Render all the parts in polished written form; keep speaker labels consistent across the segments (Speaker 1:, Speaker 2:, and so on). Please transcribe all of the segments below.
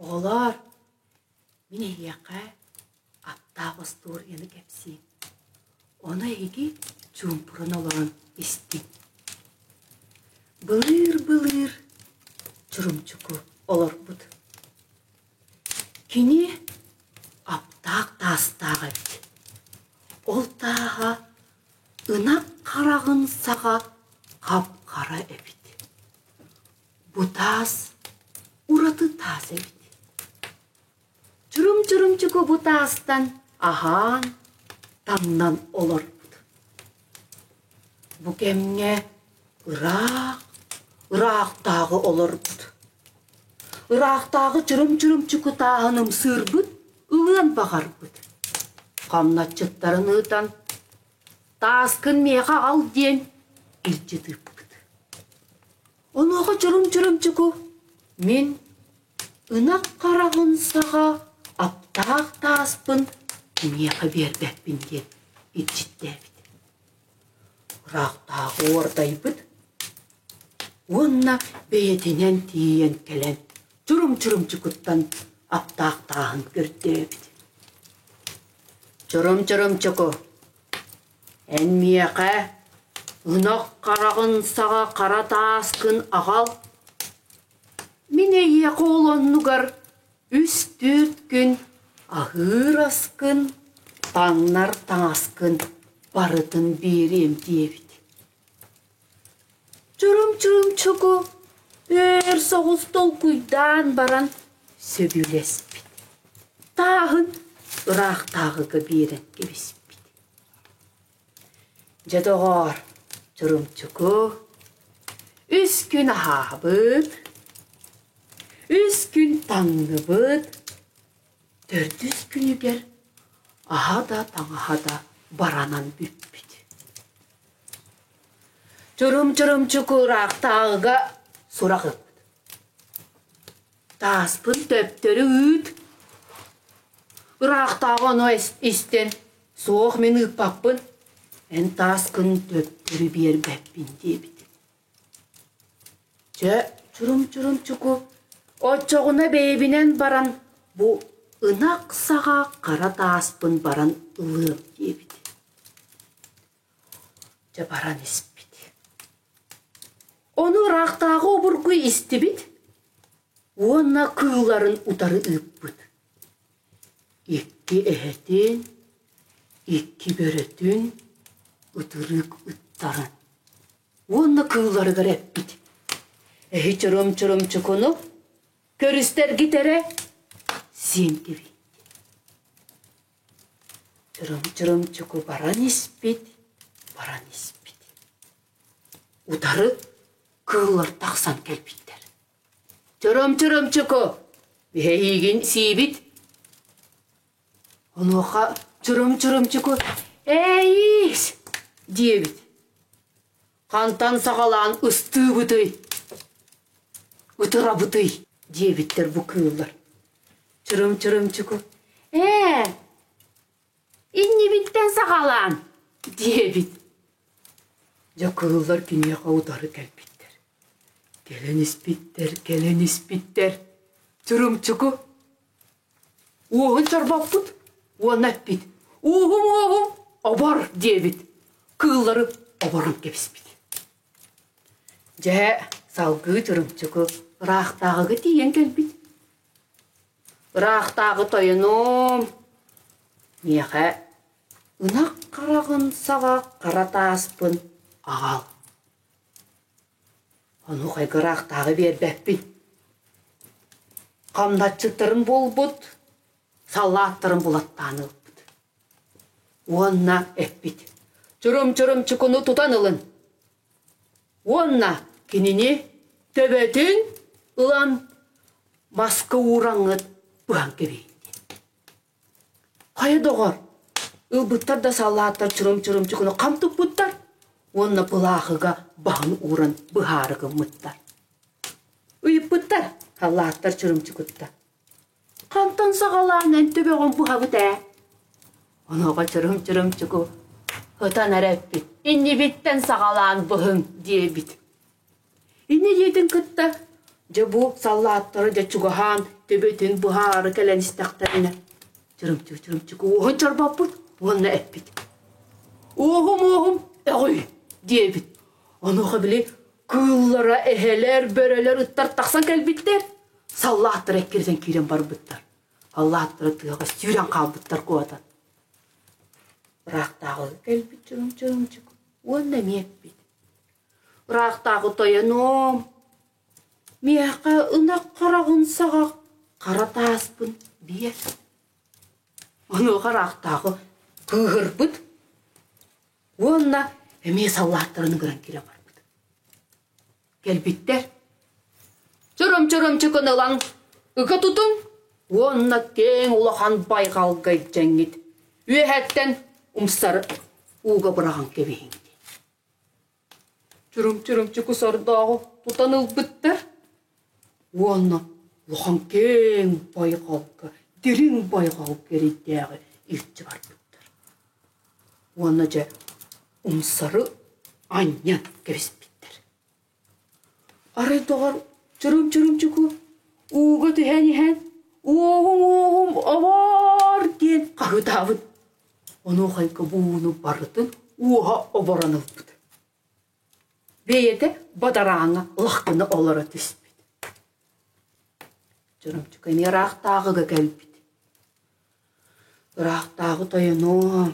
Speaker 1: Оҕолоор, мин эһиэхэ аптаах остуоруйаны кэпсиим. Ону эһиги чуумпуран олорон истиҥ. Былыыр-былыыр Чурумчуку олорбут. Кини аптаах таастаах эбит. Ол тааһа ынах хараҕын саҕа хап-хара эбит. Бу таас ураты таас эбит. Чурум-чурумчуку бу таастан аһаан, таҥнан олорбут. Бу кэмҥэ ыраах, ыраахтааҕы олорбут. Ыраахтааҕы чурум-чурумчуку тааһын ымсыырбыт, ылыан баҕарбыт. Хамначчыттарын ыытан, «Тааскын миэхэ аҕал» диэн илдьит ыыппыт. Онуоха чурум-чурумчуку мин ынах хараҕын саҕа аптаах тааспын киниэхэ биэрбэппин диэн илдьиттээбит. Ыраахтааҕы уордайбыт уонна бэйэтинэн тиийэн кэлэн чурум-чурумчукуттан аптаах тааһын көрдөөбүт. Чурум-чурумчуку Эн миэхэ ынах хараҕын саҕа хара тааскын аҕал. Мин эйиэхэ ол оннугар үс-түөрт күн аһыыр аскын, таҥнар таҥаскын барытын биэриэм диэбит. Чурум-чурумчуку өр соҕус толкуйдаан баран сөбүлэспит. Тааһын ыраахтааҕыга биэрэн кэбиспит. Дьэ, доҕоор, Чурумчуку үс күн аһаабыт, үс күн таҥныбыт, төрдүс күнүгэр аһа да таҥаһа да баранан бүппүт. Чурум-чурумчуку ыраахтааҕыга сурах ыппыт. Тааспын төптөрү ыыт. Ыраахтааҕы ону истэн, суох мин ыыппаппын, эн тааскын төптөрү биэрбэппин диэбит. Чэ, чурум-чурумчуку, оччоҕуна бэйэбинэн баран бу ынах саҕа хара тааспын баран ылыам диэбит. Дьэ баран испит. Ону ыраахтааҕы обургу истибит уонна кыылларын утары ыыппыт. Икки эһэтин, икки бөрөтүн, ытырык ыттарын уонна кыылларыгар эппит: «Эһи чором-чоромчукуну көрүстэргит эрэ сиэн кэбиһин» Чырым-чырымчуку баран испит, баран испит. Утары кыыллар тахсан кэлбиттэр. Чырым-чырымчуку, эһиигин сиибит. Онуоха чырым-чырымчуку «Ээйиис!» диэбит. Хантан саҕалаан ыстыыбытый, ытырабытый диэбиттэр бу кыыллар. Чырым-чырымчуку «Ээ, иннибиттэн саҕалаан» диэбит. Дьэ кыыллар киниэхэ утары кэлбиттэр. Кэлэн испиттэр, кэлэн испиттэр. Чырымчуку Уоһун чорбоппут уонна эппит: «Ууһум, уоһум, обор!» диэбит, кыыллары оборон кэбиспит. Дьэ, салгыы Чурумчуку ыраахтааҕыга тиийэн кэлбит. Ыраахтааҕы тойонум, миэхэ ынах хараҕын саҕа хара тааспын аҕал. Онуоха ыраахтааҕы биэрбэппин. Хамначчыттарын булбут, саллааттарын булаттаан ылбыт. Уонна эппит: «Чурум-чурумчукуну тутан ылын. Уонна кинини төбөтүн ылан маска уураҥҥыт быһан кэбиһин» Хайа доҕор, ылбыттар да саллааттар чурум-чурумчукуну хам туппуттар уонна былаахыга баһын ууран быһаары гыммыттар. Ыйыппыттар саллааттар чурумчукутта. Хантан саҕалаан эн төбөҕүн быһабыт ээ? Онуоха чурум-чурумчуку ытан эрэ эппит, иннибиттэн саҕалаан быһыҥ диэбит. Инньэ диэтин кытта, дьэ бу саллааттары дьэ чугаһаан. Төбөтүн быһаары кэлэн истэхтэринэ, чырымчык-чырымчык уоһун чорбоппут уонна эппит: «Уоһум, уоһум, өҕүй!» диэбит. Онуоха били кыыллара, эһэлэр, бөрөлөр, ыттар тахсан кэлбиттэр. Саллааттара эккирэтэн киирэн барбыттар. Аллааттара тыаҕа сүүрэн хаалбыттар куотан. Ыраахтааҕы кэлбит чырым-чырымчык уонна эмиэ эппит: «Ыраахтааҕы тойонуом, миэхэ ынах хараҕын саҕа хара тааспын биэр». Онуоха ыраахтааҕы кыыһырбыт уонна эмиэ саллааттарын ыҥыран киирэн барбыт. Кэлбиттэр. Чырым-чырымчыкын ылан ыга тутун уонна киэҥ улахан байҕалга илдьэҥҥит үөһэттэн умсары ууга быраҕан кэбиһиҥ диэн. Чырым-чырымчыку сордооҕу тутан ылбыттар уонна улахан киэҥ байҕалга, дириҥ байҕалга эрэйдээҕи илдьэ барбыттар. Уонна дьэ умсары анньан кэбиспиттэр. Арай доҕор чырым-чырымчыку ууга түһэн иһэн «Уоһум, уоһум, обоор!» диэн хаһыытаабыт. Онуоха бу ууну барытын уоһа оборон ылбыт. Бэйэтэ бадарааҥҥа лахтана олоро түспүт. Чырымчык эмиэ ыраахтааҕыга кэлбит. Ыраахтааҕы тойонуом,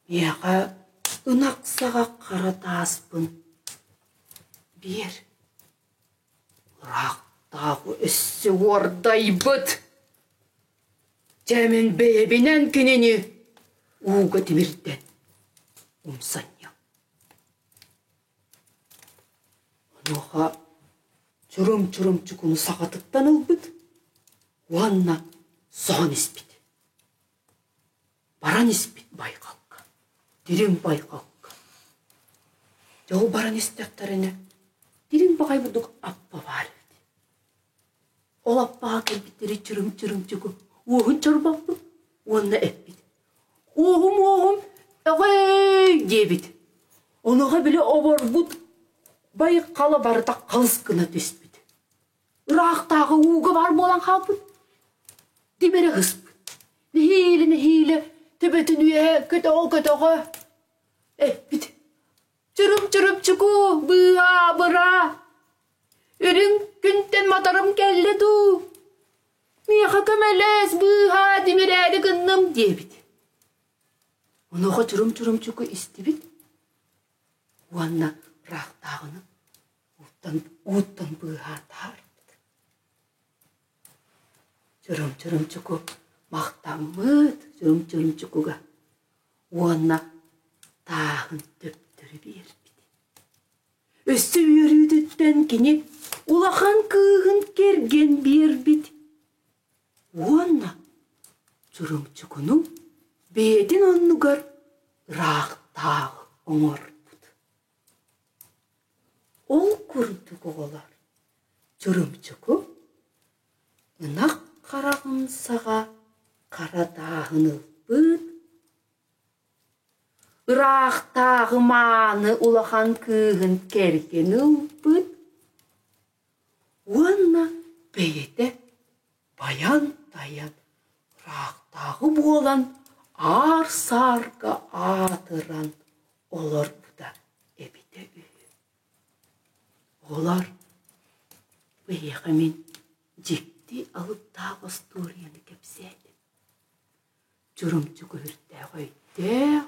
Speaker 1: миэхэ ынах саҕа хара тааспын биэр. Ыраахтааҕы өссө уордайбыт. Дьэ мин бэйэбинэн кинини ууга тимирдэн умсанньам. Онуоха чурум-чурумчукуну саҕатыттан ылбыт уонна соһон испит. Баран испит байҕалга, дириҥ байҕалга. Дьэ ол баран истэхтэринэ дириҥ баҕайы бурдук аппа баар эбит. Ол аппаҕа кэлбиттэри чырым-чырымчыгы уоһун чорбоппут уонна эппит: «Уоһум, уоһум, өҕөй!» диэбит. Онуоха били оборбут байхала барыта халыс гына түспүт. Ыраахтааҕы ууга баар буолан хаалбыт. Тимири ыспыт. Нэһиилэ-нэһиилэ төбөтүн үөһэ көтөҕө-көтөҕө эппит: «Чырым-чырымчыку, быыһаа-быраа! Үрүҥ күнтэн матарым кэллэ дуу? Миэхэ көмөлөс, быыһаа, тимирээри гынным» диэбит. Онуоха чурум-чурумчуку истибит уонна ыраахтааҕыны ууттан, ууттан быыһаан таһаарбыт. Чурум-чурумчуку махтаммыт чурум-чурумчукуга уонна тааһын төптөрү биэрбит. Өссө үөрүүтүттэн кини улахан кыыһын кэргэн биэрбит уонна Чурумчукуну бэйэтин оннугар ыраахтааҕы оҥорбут. Ол курдук оҕолор Чурумчуку ынах хараҕын саҕа хара тааһын ылбыт Ыраахтааҕы мааны улахан кыыһын кэргэн ылбыт уонна бэйэтэ байан-тайан ыраахтааҕы буолан аар-саарга аатыран олорбута эбитэ үһү. Оҕолор, бу эһиэхэ мин дьикти алыптаах остуоруйаны кэпсээтим. Чурумчук өһүрдээх өйдөөх,